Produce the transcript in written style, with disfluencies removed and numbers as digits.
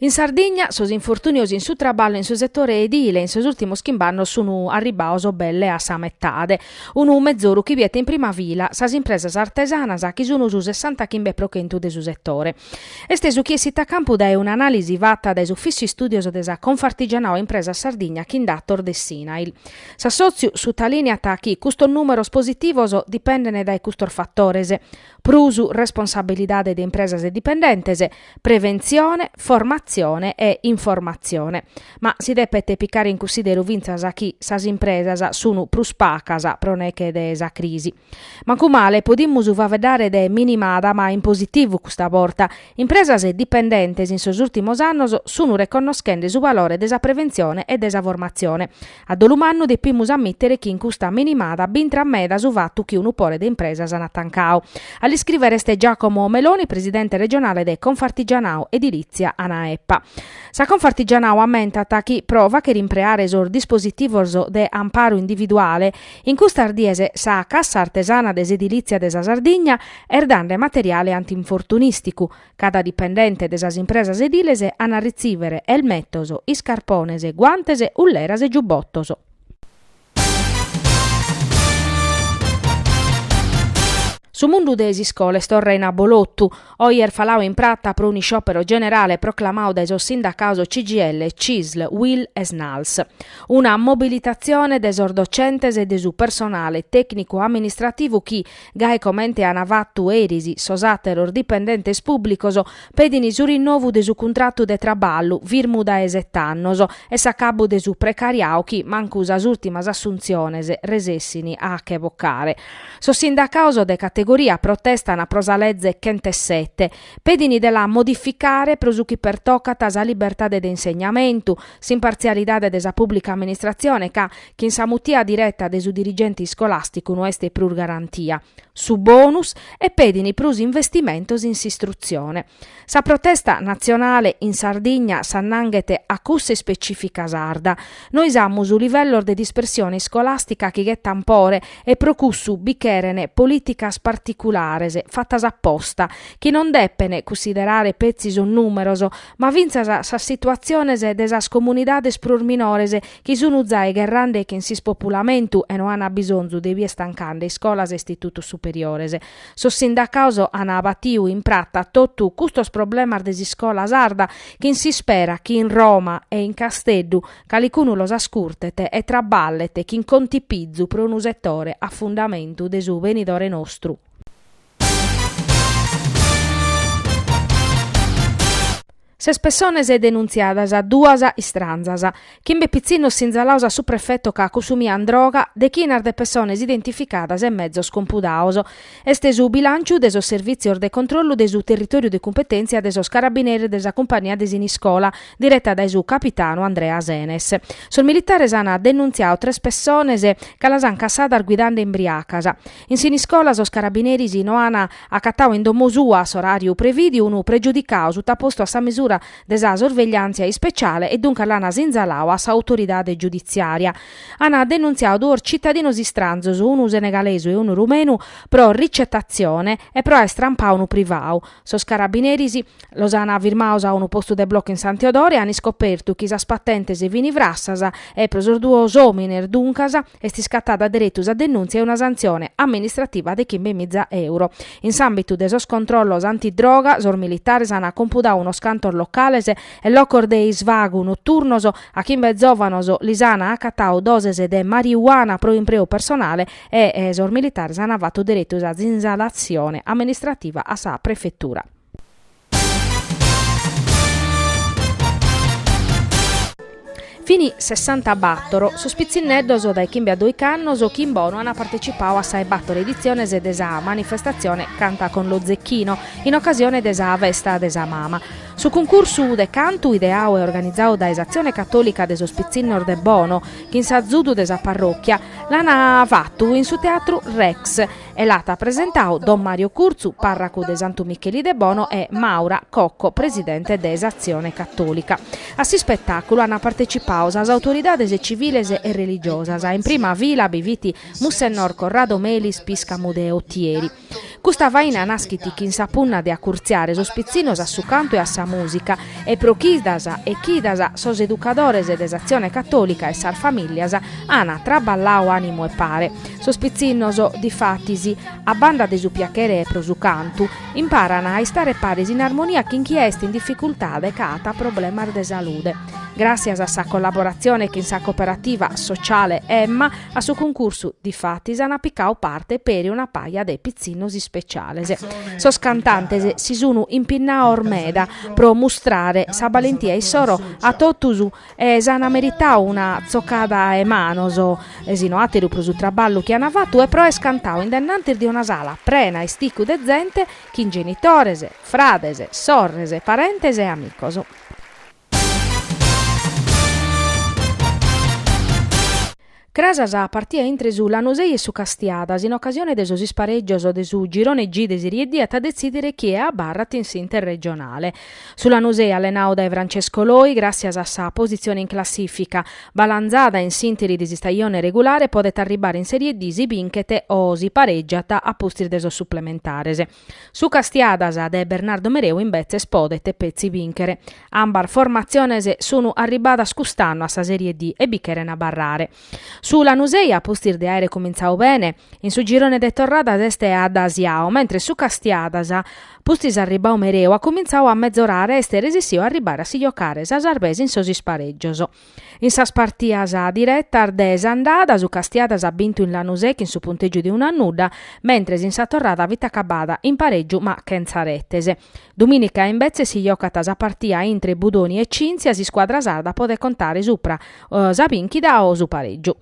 In Sardigna sos infortùnios in su traballu in su setore edile in sos ùrtimos chimb'annos sun arribbados belle a sa metade. Unu mezoru chi biet in prima fila sas impresas artesanas chi sun su sessantachimbe pro chentu de su setore. Est su chi essit a campu dae un'anàlisi fata dae s'Ufìssiu Istùdios de sa Confartigianao Impresas Sardigna chin datos de s'Inail. S'assòtziu sutalìniat chi custos nùmeros positivos dipendent dae custos fatores, prus responsabilidade de impresas e dipendentes, preventzione, formatzione e informatzione. Ma si depet picare in cussideru fintzas chi sas impresas sun prus pacas pro neche de sa crisi. Mancu male podimus faeddare de minimada ma in positivu custa borta. Impresas e dipendentes in sos ùrtimos annos sun reconnoschende su valore de sa preventzione e de sa formatzione. A dolu mannu depimus ammìtere chi in custa minimada b'intrat meda su fatu chi unu pore de impresas ant tancadu. A l'iscrìvere est Giacomo Meloni, presidente regionale de Confartigianao Edilìtzia Anaepa. Sa Confartigianao ammentat chi pro fàghere impreare sos dispositivos de amparu individuale, in custas dies sa Cassa Artesana de s'Edilìtzia de sa Sardigna est dande materiale antinfortunìsticu, Cada dipendente de sas impresas ediles an a ritzìvere elmetos, iscarpones, guantes, ulleras e giubbotos. Su mundu de s'iscola est torra in abolotu. Oje est faladu in prata pro un'isciòpero generale proclamadu dae sos sindacados CGIL, Cisl, Uil e Snals. Una mobilitatzione de sos docentes e de su personale tècnicu-amministrativu chi, Gai comente an fatu eris sos àteros dipendentes pùblicos, pedin su rinnovu de su cuntratu de traballu firmu dae set'annos e s'acabu de su precariadu chi mancu sas ùrtimas assuntziones resessin a che bocare. Sos sindacados de categoria protestan pro sa leze chentesete, pedin de la modificare pro su chi pertocat sa libertade de insegnamentu, s'impartzialidade de sa pùblica amministratzione ca Chin sa mutia direta de su dirigente iscolàsticu no est prus garantia su bonus e pedin prus investimentos in s'istrutzione. Sa protesta natzionale in Sardigna s'annanghet a cussa ispecìfica sarda. Nois amus livellos de dispersione iscolàstica chi ghetan pore e pro cussu bi cheren polìticas particulares fatas aposta chi non depen cunsiderare petzi sos nùmeros ma fintzas sas situatziones de sas comunidades prus minores chi sunu zai gherrande chin s'ispopulamentu e no an bisonzu de bier tancande iscolas e istitutos superiores. Sos sindacados an batiu in prata totu custos problemas de s'iscola sarda chin s'ispera chi in Roma e in Casteddu calicunu los ascurtet e traballet chin contipizu pro unu setore a fundamentu de su benidore nostru. Ses pessones denuntziadas, duas istranzas. Chimbe pitzinnos sinzalados a su prefeto ca cussumian droga, dechinas de pessones identificadas e mezos compudados. Est su bilànciu de sos servìtzios de controllu de su territòriu de cumpetèntzia de sos carabineris de sa Cumpagnia de Siniscola, direta dae su capitanu Andrea Senes. Sos militares ant denuntziadu tres pessones ca las ant cassadas guidande imbriacas. In Siniscola sos carabineris no an acatadu in domo sua a s'oràriu prevìdiu unu pregiudicadu sutapostu a sa mesura de sa sorvegliàntzia ispeciale e duncas l'an sinzaladu a s'autoridade giuditziària. An denuntziadu duos citadinos istranzos, unu senegalesu e unu rumenu, pro ricetatzione e pro aer trampadu unu privadu. Sos carabineris los an firmados a unu postu de blocu in San Teodoro e an iscopertu chi sas patentes fin frassas e pro sos duos òmines, duncas, Est iscatada deretu sa denùntzia e una santzione amministrativa de chimbemiza euro. In s'àmbitu de sos controllos antidroga, sos militares ant compudadu unos cantos locales e locos de isvagu noturnos, a chimbe zòvanos lis ant acatadu doses de marijuana pro impreu personale e sos militares ant fatu deretu sa sinzalatzione amministrativa a sa prefetura. Fini sessantabatoro sos pitzinneddos dae chimbe a doich'annos chi in Bono ant partecipadu a sa 'e bator editziones de sa manifestatzione Canta con lo Zecchino in ocasione de sa festa de sa mama. Su cuncursu de cantu ideadu e organizadu dae s'Atzione Catòlica de sos Pitzinnos de Bono chin s'azudu de sa parròchia l'ant fatu in su teatru Rex E l'at presentadu Don Mario Curzu, pàrracu de Santu Micheli de Bono e Maura Cocco, presidente de s'Atzione Catòlica. A s'ispetàculu ant partecipadu sas autoridades civiles e religiosas, in prima fila bi fit Mussennor Corrado Melis, pìscamu de Otieri. Custa faina naschit chin sa punna de acurtziare sos pitzinnos a su cantu e a sa mùsica e pro chidas e chidas sos educadores de s'Atzione Catòlica e sas famìllias an traballadu ànimu 'e pare. Sos pitzinnos, difatis, a banda de su piachere pro su cantu, imparan a istare paris in armonia chin chie est in dificultade ca at problemas de salude. Gràssias a sa collaboratzione chin sa cooperativa sociale Emma, a su cuncursu, difatis, an picadu parte peri una paja de pitzinnos ispeciales. Sos cantantes si sun impinnados meda pro mustrare sa balentia issoro a totus e s'an meritadu una tzocada 'e manos, si no àteru pro su traballu chi an fatu e pro aer cantadu in dennantis de una sala prena a isticu de zente chin genitores, frades, sorres, parentes e amicos. Cras sa partia intre su Lanusei e su Castiadas in ocasione de sos isparègios de su girone G de Serie D at a detzìdere chie abarrat in s'Interregionale. Su Lanusei allenadu dae Francesco Loi, gràssias a sa positzione in classìfica balanzada in s'ìnteri de s'istajone regulare, podet arribbare in Serie D si binchet o si parègiat a pustis de sos suplementares. Su Castiadas de Bernardo Mereu imbetzes podet petzi bìnchere. Ambas formatziones sunu arribbadas cust'annu a sa Serie D e bi cheren abarrare. Su Lanusei, a pustis de àere cumintzadu bene, in su girone de torrada s'est addasiadu, mentres su Castiadas, pustis arribbadu Mereu, at cumintzadu a mezorare e est resissidu a arribbare a si giocare sa sarbesa in sos isparègios. In sas partias diretas de s'andada, su Castiadas at bintu in Lanusè chin su puntègiu de unu a nudda, mentres in sa torrada fit acabada in parègiu ma chentza retes. Dumìnica imbetzes si jocat sa partia intre Budoni e Cinzia, s'iscuadra sarda podet contare supra sa bìnchida o su parègiu.